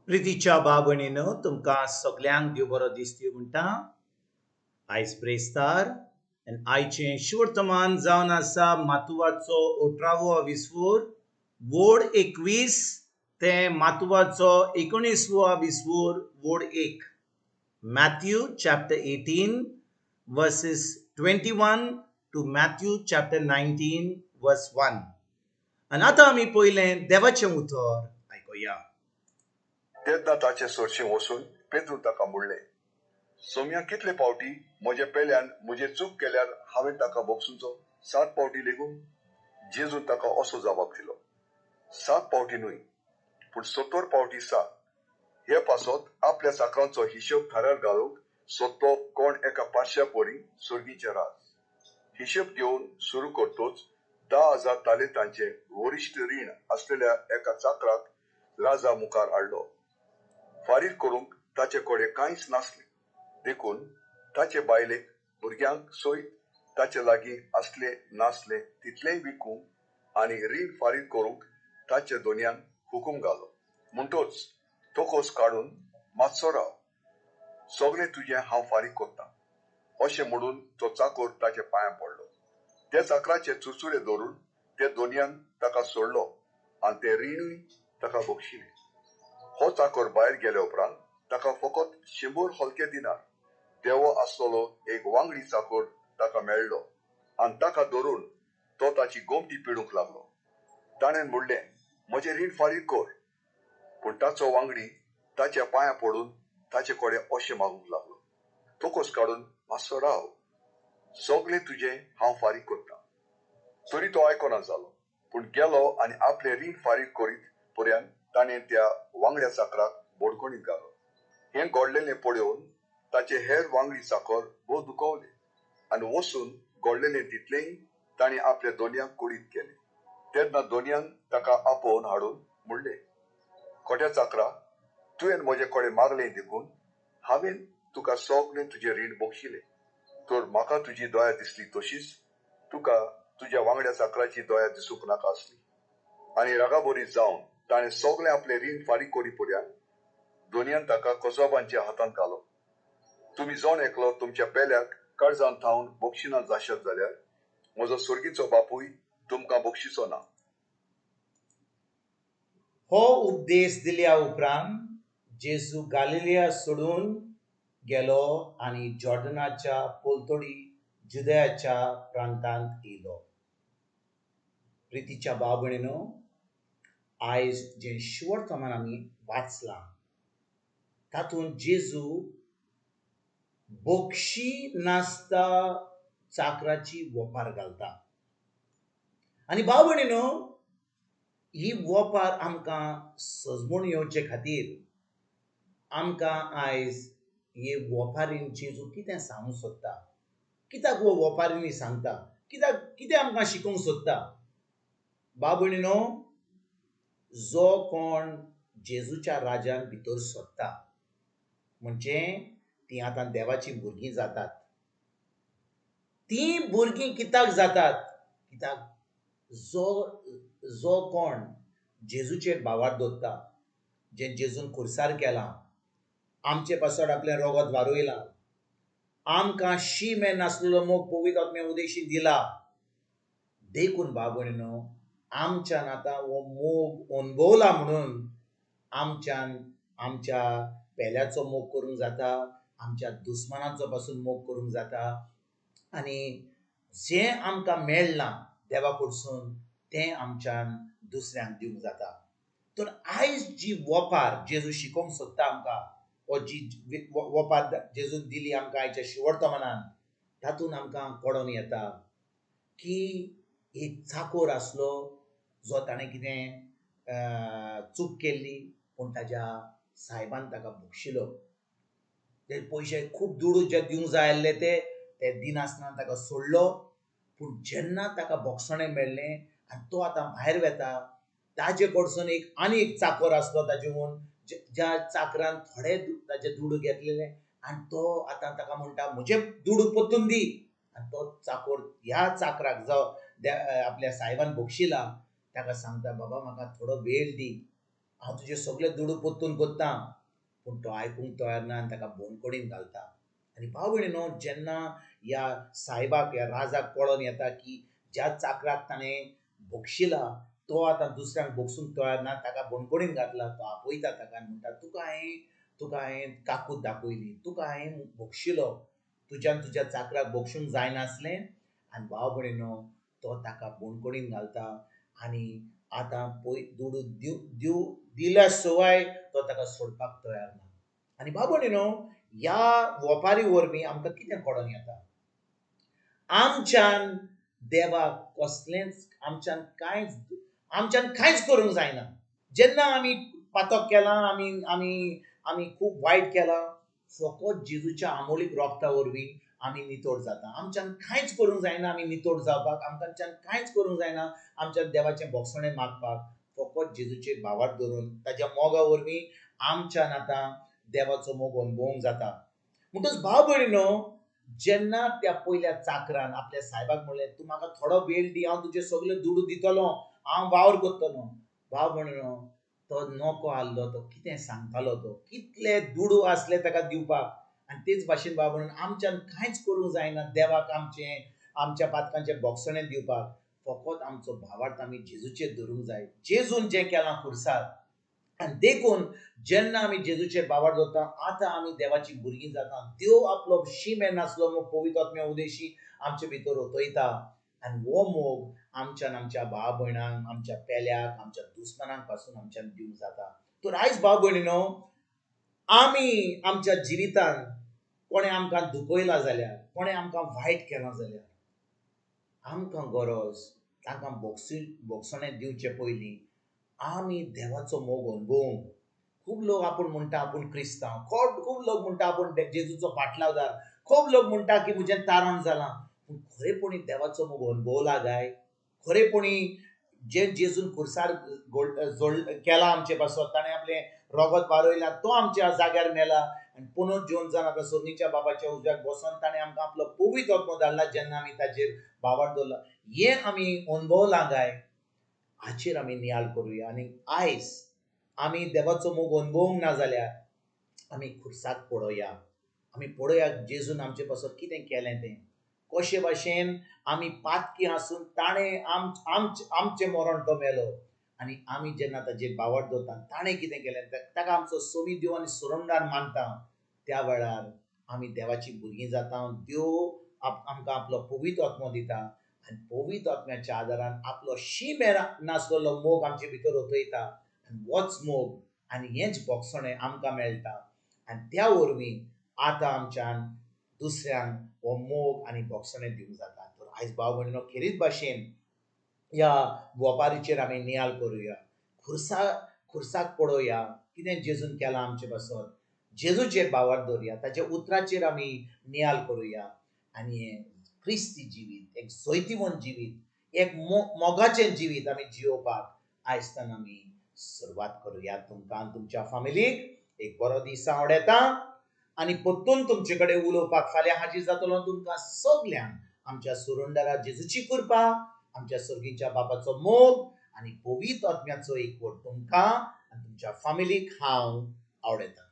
प्रितीच्या भाव भयणीनो, तुमकां सगल्यांक देव बरो दिसती म्हणटा. आयज ब्रेस्तार आनी आयचें शुवर्तमान जावन आसा मातुवाचो अठरावो विस्वूर वोड 21 ते मातुवाचो एकोणिसवो विस्वूर वोड 1. Matthew chapter 18 verses 21 to Matthew chapter 19 verse 1. आनी आतां आमी पयलें देवाचें उतर आयकुया. तेन्ना ताचे सरशीं वचून पेद्रून ताका म्हणलें, सोम्या कितले फावटी म्हज्या पेल्यान म्हजे चूक केल्यार हांवें ताका भोगसुचो? 7 फावटी लेगून? जेजून ताका असो जबाब दिलो, 7 फावटी न्हय, पूण 70 फावटी 7. हे पासत आपल्या चाकरांचो हिशोब थाऱ्यार घालूंक सोदतो कोण एका पांचश्या परी सर्गीचें राज. हिशोब घेवन सुरू करतोच 10,000 तालेंतांचें वरिश्ठ रीण आसलेल्या एका चाकराक राजा मुखार हाडलो. फारीक करूंक ताचे कडेन कांयच नासलें, देखून ताचे बायलेक भुरग्यांक सयत ताचे लागीं आसले नासले तितलेंय विकूंक आनी रीण फारीक करूंक ताच्या दोनयान हुकूम घालो. म्हणटोच तोकोस काडून मातसो राव, सगळें तुजें हांव फारीक करतां, अशें म्हणून तो चाकोर ताच्या पांयां पडलो. त्या चाकराचे चुरचुरे धरून ते दोनयान ताका सोडलो आनी तें रिणूय ताका बक्षिलें. हो चाकोर भायर गेल्या उपरांत ताका फकत 100 हलके दिनार देवो आसलेलो एक वांगडी चाकोर ताका मेळ्ळो आनी ताका धरून तो ताची गोमटी पिडूंक लागलो. ताणें म्हणलें, म्हजें रीण फारीक कर. पूण ताचो वांगडी ताच्या पांयां पडून ताचे कडेन अशें मागूंक लागलो, तोकोस काडून मातसो राव, सगळें तुजें हांव फारीक करतां. तरी तो आयकना जालो, पूण गेलो आनी आपलें रीण फारीक करीत पर्यंत ताणें त्या वांगड्या चाकराक बोडकोणीत घालो. हें घडलेलें पळोवन ताचे हेर वांगडी चाकर भोव दुखवले आनी वचून घडलेलें तितलेंय ताणें आपल्या दोनयांक कळीत केलें. तेन्ना दोनयान ताका आपोवन हाडून म्हणलें, खोट्या चाकरा, तुवें म्हजे कडेन मागलें देखून हांवें तुका सगळें तुजें रीण बक्षिलें. तर म्हाका तुजी दया दिसली तशीच तुका तुज्या वांगड्या चाकराची दया दिसूंक नाका आसली. आनी रागाबरी जावन ताणें सगळें आपलें रीण फारीक करी पर्यंत दोनयान ताका कसोबांच्या हातांत घालो. तुमी जण एकलो तुमच्या पेल्याक काळजान थावन बक्षिना जाशात जाल्यार म्हजो सर्गीचो बापूय तुमकां बक्षिचो ना. हो उपदेश दिल्या उपरांत जेजू गालिलिया सोडून गेलो आनी जॉर्डनाच्या पलतडी जुदयाच्या प्रांतांत येयलो. प्रितीच्या भाव भयणीनो, आयज जें शुवर्तमान आमी वाचलां तातूंत जेजू बक्षी नासता चाकराची वोपार घालता. आनी भाव भयणीनो, ही वोपार आमकां सजमूण येवचे खातीर आमकां आयज हे वोपारीन जेजू कितें सांगूंक सोदता, कित्याक हो वोपारींनी सांगता, कित्याक कितें आमकां शिकोवंक सोदता. भाव भयणीनो, जो कोण जेजूच्या राज्यान भितर सोदता म्हणजे तीं आतां देवाचीं भुरगीं जातात. तीं भुरगीं कित्याक जातात? कित्याक जो जो कोण जेजूचेर भावार दवरता, जें जेजून खुर्सार केलां, आमचे पासत आपलें रोगत वारयलां, आमकां शीम नासलेलो मोग पवित्र आत्म्या उदेशी दिला, देखून भाव भयणीनो आमच्यान आतां हो मोग अणभवला म्हणून आमच्यान आमच्या पेल्याचो मोग करूंक जाता, आमच्या दुस्मानाचो पासून मोग करूंक जाता आनी जें आमकां मेळ्ळां देवा कडसून तें आमच्यान दुसऱ्यांक दिवंक जाता. तर आयज जी वोपार जेजू शिकोवंक सोदता आमकां, वो जी वोपार जेजून दिली आमकां आयच्या शिवर्तमानान, तातूंत आमकां कळोन येता की एक चाकोर आसलो जो ताणें कितें चूक केल्ली, पूण ताज्या सायबान ताका बक्षिलो. ते पयशे खूब दुडू जे दिवंक जाय आसले ते दिनासतना ताका सोडलो. पूण जेन्ना ताका बोगसणें मेळ्ळें आनी तो आतां भायर वेता, ताजे कडसून एक आनी एक चाकोर आसलो ताजे हून ज्या चाकरान थोडे ताजे दुडू घेतलेले आनी तो आतां ताका म्हणटा म्हजे दुडू परतून दी. आनी तो चाकोर ह्या चाकराक जावं आपल्या सायबान बक्षिला ताका सांगता, बाबा म्हाका थोडो वेळ दी, हांव तुजे सगळे दुडू परतून करतां. पूण तो आयकूंक तयार ना आनी ताका बंदखणीन घालता. आनी भाव भयणीनो, जेन्ना ह्या सायबाक, ह्या राजाक कळोन येता की ज्या चाकराक ताणें बक्षिला तो आतां दुसऱ्यांक बक्षूंक तयार ना, ताका बंदखणीन घातला, तो आपयता ताका आनी म्हणटा, तुका हांवें काकूत दाखयली, तुका हांवें बक्षिलो, तुज्यान तुज्या चाकराक बक्षूंक जायनासलें. आनी भाव भयणीनो, तो ताका बंदखणीन घालता आनी आतां पय दुडू दिव दिल्या सवाय तो ताका सोडपाक तयार ना. आनी भाव भयणीनो, ह्या वपारी वरवीं आमकां कितें कळोन येता, आमच्यान देवाक कसलेंच, आमच्यान कांयच करूंक जायना. जेन्ना आमी पातक केलां, आमी आमी आमी खूब वायट केलां, फकत जेजूच्या आमोलीक रोगता वरवीं आमी नितोड जाता. आमच्यान कांयच करूंक जायना आमी नितोड जावपाक, आमच्यान कांयच करूंक जायना आमच्या देवाचें बोगसणें मागपाक. फकत जेजूचेर भावार्थ धरून ताच्या मोगा वरवीं आमच्यान आतां देवाचो मोग अणभवूंक जाता. म्हणटच भाव भयणीनो, जेन्ना त्या पयल्या चाकरान आपल्या सायबाक म्हणलें, तूं म्हाका थोडो वेळ दी, हांव तुजे सगळे दुडू दितलो, हांव वावर करतलो. भाव भयणीनो, तो नको आहलो, तो कितें सांगतालो, तो कितले दुडू आसले ताका दिवपाक. आनी तेच भाशेन भाव भयणीनो, आमच्यान कांयच करूंक जायना देवाक आमचें, आमच्या पातकांचें बोगसणें दिवपाक. फकत आमचो भावार्थ आमी जेजूचेर धरूंक जाय, जेजून जें केलां खुर्सार. आनी देखून जेन्ना आमी जेजूचेर भावार्थ दवरता, आतां आमी देवाची भुरगीं जाता. देव आपलो शीम नासलो मोग पवित्र आत्म्या उदेशी आमचे भितर ओतयता आनी हो मोग आमच्यान आमच्या भाव भयणांक, आमच्या पेल्याक, आमच्या दुस्मानांक पासून आमच्यान दिवंक जाता. तर आयज भाव भयणीनो, आमी आमच्या जिवितान कोणें आमकां दुखयलां जाल्यार, कोणें आमकां वायट केलां जाल्यार, आमकां गरज तांकां बोगसणें दिवचे पयलीं आमी देवाचो मोग अणभवूंक. खूब लोक आपूण म्हणटा आपूण क्रिस्तांव, खूब लोक म्हणटा आपूण जेजूचो पाटलावदार, खूब लोक म्हणटा की म्हजें तारण जालां. पूण खरेपणी देवाचो मोग अणभवला काय? खरेपणी जे जेजून खुर्सार केला आमचे पासत, ताणें आपलें रोगत वारयलां, तो आमच्या जाग्यार मेला आनी पुनोत जिवन जावन आतां सोदीच्या बाबाच्या उजव्याक बसोन ताणें आमकां आपलो पवित्र आत्मो धाडला. जेन्ना आमी ताचेर भावार्थ दवरला, हें आमी अणभवलां काय? हाचेर आमी नियाळ करुया. आनी आयज आमी देवाचो मोग अणभवूंक ना जाल्यार आमी खुर्साक पळोवया, आमी पळोवया जेजून आमचे पासत कितें केलें तें, कशे भाशेन आमी पातकी आसून ताणें आमचें मरण तो मेलो. आनी आमी जेन्ना ताचेर भावार्थ दवरता, ताणें कितें केलें, ताका आमचो सोमी देव आनी सोडणदार मानता, त्या वेळार आमी देवाची भुरगीं जाता. देव आमकां आपलो पवित्र आत्मो दिता आनी पवित्र आत्म्याच्या आदारान आपलो शीम नासलेलो मोग आमचे भितर ओतयता आनी होच मोग आनी हेंच बोगसणें आमकां मेळटा. आनी त्या वरवीं आतां आमच्यान दुसऱ्यांक हो मोग आनी बोगसणें दिवंक जाता. तर आयज भाव भयणीनो, खेरीत भाशेन ह्या वपारीचेर आमी नियाळ करुया, खुर्साक पळोवया कितें जेजून केलां आमचे पासत, जेजूचेर भावार्थ दवरुया, ताच्या उतराचेर आमी नियाळ करुया आनी हें क्रिस्ती जिवीत, एक जैतिवंत जिवीत, एक मोगाचें जिवीत आमी जियोवपाक आयजतान आमी सुरवात करुया. तुमकां आनी तुमच्या फामिलीक एक बरो दीस आवडटा आनी परतून तुमचे कडेन उलोवपाक फाल्यां हाजीर जातलो. तुमकां सगल्यांक आमच्या सुरुंडरा जेजूची कृपा, आमच्या सर्गीच्या बापाचो मोग आनी पवित्र आत्म्याचो एकवट तुमकां आनी तुमच्या फामिलीक हांव आवडटा.